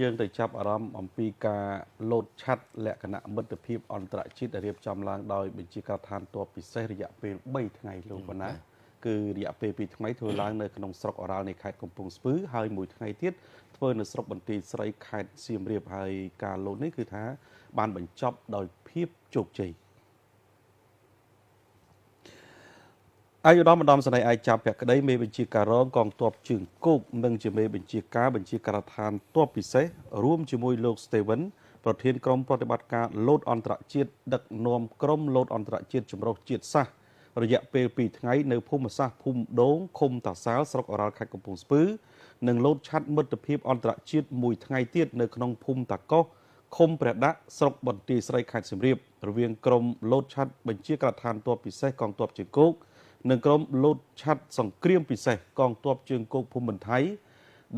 យើងទៅចាប់អារម្មណ៍អំពីការលោតឆាត់លក្ខណៈមិត្តភាពអន្តរជាតិដែលរៀបចំឡើងដោយបញ្ជាការដ្ឋានទ័ពពិសេសរយៈពេល3ថ្ងៃលោកបណ្ណាគឺរយៈពេល2ថ្ងៃធ្វើឡើងនៅក្នុងស្រុកអូរ៉ាល់នៃខេត្តកំពង់ស្ពឺហើយមួយថ្ងៃទៀតធ្វើនៅស្រុកបន្ទាយស្រីខេត្តសៀមរាបហើយការលោតនេះគឺថាបានបញ្ចប់ដោយភាពជោគជ័យឯកឧត្តមម្ដងសេនីយ៍ឯកចាប់ភក្តីមេបញ្ជាការរងកងទ័ពជើងគោកនិងជាមេបញ្ជាការបញ្ជាការដ្ឋានទ័ពពិសេសរួមជាមួយលោក Steven ប្រធានក្រុមប្រតិបត្តិការលោតអន្តរជាតិដឹកនាំក្រុមលោតអន្តរជាតិចម្រុះជាតិសាសន៍រយៈពេល2ថ្ងៃនៅភូមិសាស្ត្រភូមិដូងឃុំតាសាលស្រុកអូរ៉ាល់ខេត្តកំពង់ស្ពឺនិងលោតឆាត់មិត្តភាពអន្តរជាតិមួយថ្ងៃទៀតនៅក្នុងភូមិតាកោះឃុំព្រះដាក់ស្រុកបន្ទាយស្រីខេត្តសៀមរាបរវាងក្រុមលោតឆាត់បញ្ជាការដ្ឋានទ័ពពិសេសកងទ័ពជើងគោកនិងក្រុមលោតឆាត់សង្គ្រាមពិសេសកងទ័ពជើងគោកភូមិន្ទថៃ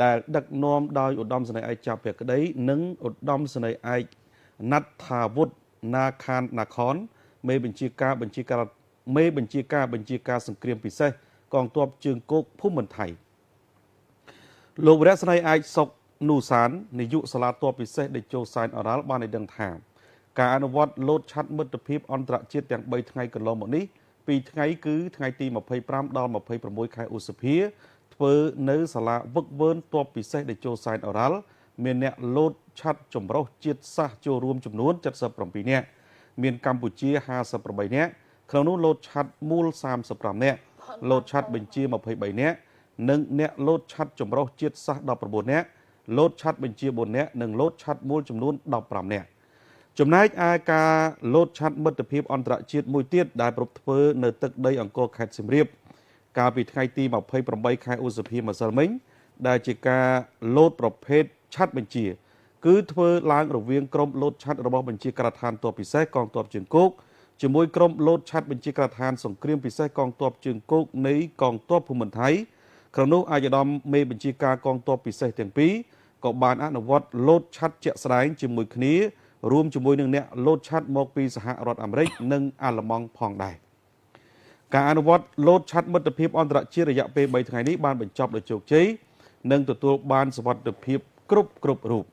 ដែលដឹកនាំដោយឧត្តមសេនីយ៍ឯកចាប់ភក្តីនិងឧត្តមសេនីយ៍ឯកណដ្ឋាវុធណាខានណាខនមេបញ្ជាការបញ្ជាការមេបញ្ជាការបញ្ជាការសង្គ្រាមពិសេសកងទ័ពជើងគោកភូមិន្ទថៃលោកវរៈសេនីយ៍ឯកសុកនូសាននាយកសាលាទ័ពពិសេសតេជោសែនអូរ៉ាល់បានឲ្យដឹងថាការអនុវត្តលោតឆាត់មិត្តភាពអន្តរជាតិទាំង3ថ្ងៃកន្លងមកនេះ2ថ្ងៃគឺថ្ងៃទី25ដល់26ខែឧសភាធ្វើនៅសាលាវឹកវើនទ័ពពិសេសតេជោសែនអូរ៉ាល់មានអ្នកលោតឆាត់ចម្រុះជាតិសាសន៍ចូលរួមចំនួន77នាក់មានកម្ពុជា58នាក់ក្នុងនោះលោតឆាត់មូល35នាក់លោតឆាត់បញ្ជា23នាក់និងអ្នកលោតឆាត់ចម្រុះជាតិសាសន៍19នាក់លោតឆាត់បញ្ជា4នាក់និងលោតឆាត់មូលចំនួន15នាក់ចំណែកឯការលោតឆាត់មិត្តភាពអន្តរជាតិមួយទៀតដែលប្រពធ្វើនៅទឹកដីអង្គរខេត្តសៀមរាបកាលពីថ្ងៃទី28ខែឧសភាម្សិលមិញដែលជាការលោតប្រភេទឆាត់បញ្ជាគឺធ្វើឡើងរវាងក្រុមលោតឆាត់របស់បញ្ជាការដ្ឋានទ័ពពិសេសកងទ័ពជើងគោកជាមួយក្រុមលោតឆាត់បញ្ជាការដ្ឋានសង្គ្រាមពិសេសកងទ័ពជើងគោកនៃកងទ័ពភូមិន្ទថៃក្នុងនោះអាយដាមមេបញ្ជាការកងទ័ពពិសេសទាំងពីរក៏បានអនុវត្តលោតឆាត់ជាក់ស្ដែងជាមួយគ្នារួមជាមួយនឹងអ្នកលោតឆាត់មកពីសហរដ្ឋអាមេរិកនិងអាល្លឺម៉ង់ផងដែរការអនុវត្តលោតឆាត់មិត្តភាពអន្តរជាតិរយៈពេល3ថ្ងៃនេះបានបញ្ចប់ដោយជោគជ័យនិងទទួលបានសុវត្ថិភាពគ្រប់រូប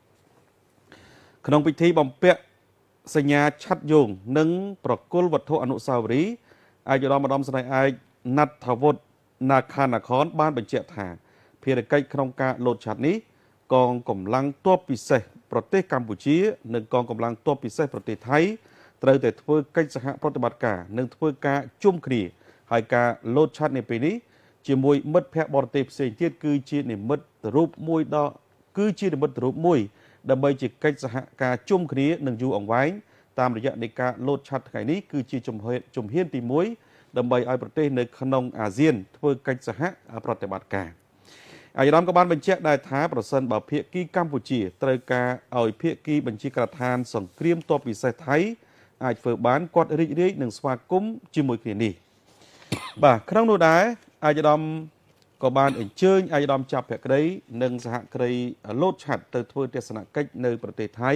ក្នុងពិធីបំពាក់សញ្ញាឆាត់យោងនិងប្រគល់វត្ថុអនុស្សាវរីយ៍ឯកឧត្តមម្ដងសេនីយ៍ឯកណដ្ឋាវុធណាខានណាខនបានបញ្ជាក់ថាភារកិច្ចក្នុងការលោតឆាត់នេះកងកម្លាំងទ័ពពិសេសប្រទេសកម្ពុជានិងកងកម្លាំងទ័ពពិសេសប្រទេសថៃត្រូវតែធ្វើកិច្ចសហប្រតិបត្តិការនិងធ្វើការជុំគ្នាហើយការលោតឆាត់នាពេលនេះជាមួយមិត្តភ័ក្តិបរទេសផ្សេងទៀតគឺជានិមិត្តរូបមួយដល់គឺជានិមិត្តរូបមួយដើម្បីជាកិច្ចសហការជុំគ្នានិងយូរអង្វែងតាមរយៈនៃការលោតឆាត់ថ្ងៃនេះគឺជាជំហានទី1ដើម្បីឲ្យប្រទេសនៅក្នុងអាស៊ានធ្វើកិច្ចសហប្រតិបត្តិការអាយដាមក៏បានបញ្ជាក់ដែរថាប្រសិនបើភាគីកម្ពុជាត្រូវការឲ្យភាគីបញ្ជាការដ្ឋានសង្គ្រាមទ័ពពិសេសថៃអាចធ្វើបានគាត់រីករាយនឹងស្វាគមន៍ជាមួយគ្នានេះបាទក្នុងនោះដែរអាយដាមក៏បានអញ្ជើញអាយដាមចាប់ភក្តីនិងសហគ្រីលោតឆាត់ទៅធ្វើទស្សនកិច្ចនៅប្រទេសថៃ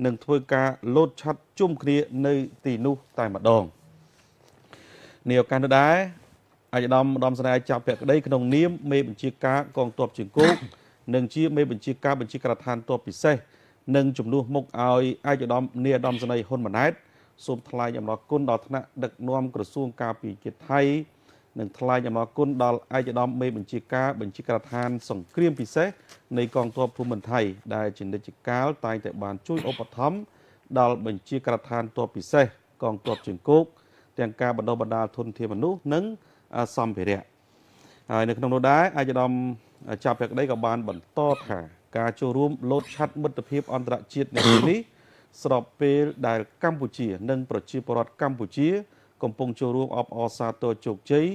និងធ្វើការលោតឆាត់ជុំគ្នានៅទីនោះតែម្ដងនេះឱកាសនោះដែរអាយដាមម្ដងស្នេហ៍ចាប់ភក្តីក្នុងនាមមេបញ្ជាការកងទ័ពជើងគោកនិងជាមេបញ្ជាការបញ្ជាការដ្ឋានទ័ពពិសេសនិងជំនួសមុខឲ្យអាយដាមនាយឧត្តមសេនីយ៍ហ៊ុនម៉ាណែតសូមថ្លែងអំណរគុណដល់ថ្នាក់ដឹកនាំក្រសួងការពារជាតិថៃនិងថ្លែងអំណរគុណដល់ឯកឧត្តមមេបញ្ជាការបញ្ជាការដ្ឋានសង្គ្រាមពិសេសនៃកងទ័ពភូមិន្ទថៃដែលជានិច្ចកាលតែងតែបានជួយឧបត្ថម្ភដល់បញ្ជាការដ្ឋានទ័ពពិសេសកងទ័ពជើងគោកទាំងការបណ្ដុះបណ្ដាលធនធានមនុស្សនិងសម្ភារៈហើយនៅក្នុងនោះដែរឯកឧត្តមចាប់ភក្តីក៏បានបន្តថាការចូលរួមលោតឆាត់មិត្តភាពអន្តរជាតិនៅពេលនេះស្របពេលដែលកម្ពុជានិងប្រជាពលរដ្ឋកម្ពុជាកំពុងចូលរួមអបអរសាទរជោគជ័យ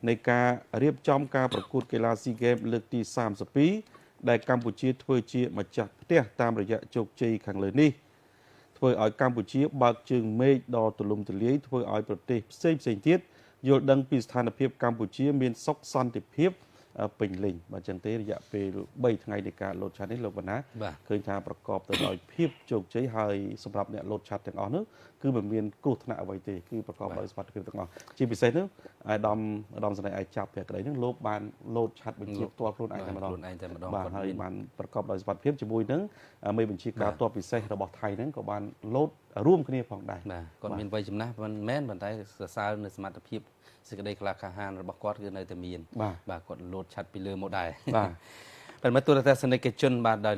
នៃការរៀបចំការប្រកួតកីឡាស៊ីហ្គេមលើកទី32ដែលកម្ពុជាធ្វើជាម្ចាស់ផ្ទះតាមរយៈជោគជ័យខាងលើនេះធ្វើឲ្យកម្ពុជាបើកជើងមេឃដ៏ទូលំទូលាយធ្វើឲ្យប្រទេសផ្សេងៗទៀតយល់ដឹងពីស្ថានភាពកម្ពុជាមានសុខសន្តិភាព ពេញលេញបាទចឹងទេរយៈពេល3ថ្ងៃនៃការលោតឆ័ត្រនេះលោកបណ្ណាឃើញថាប្រកបទៅដោយភាពជោគជ័យហើយសម្រាប់អ្នកលោតឆ័ត្រទាំងអស់នោះគឺមិនមានគ្រោះថ្នាក់អ្វីទេគឺប្រកបដោយសុវត្ថិភាពទាំងអស់ជាពិសេសនោះអាដាមអាដាមសនីឯកចាប់ភក្តីនឹងលោកបានលោតឆ័ត្របញ្ជាផ្ទាល់ខ្លួនឯងតែម្ដង ខ្លួនឯងតែម្ដង បាទហើយបានប្រកបដោយសុវត្ថិភាពជាមួយនឹងមេបញ្ជាការទ័ពពិសេសរបស់ថៃហ្នឹងក៏បានលោតរួមគ្នាផងដែរ បាទគាត់មានវ័យចំណាស់មិនមែនប៉ុន្តែសរសើរនៅសមត្ថភាពសេចក្តីក្លាហានរបស់គាត់គឺនៅតែមានបាទគាត់លោតឆ័ត្រពីលើមកដែរបាទប្រិមត្តទូរទស្សនិកជនបាទដោយ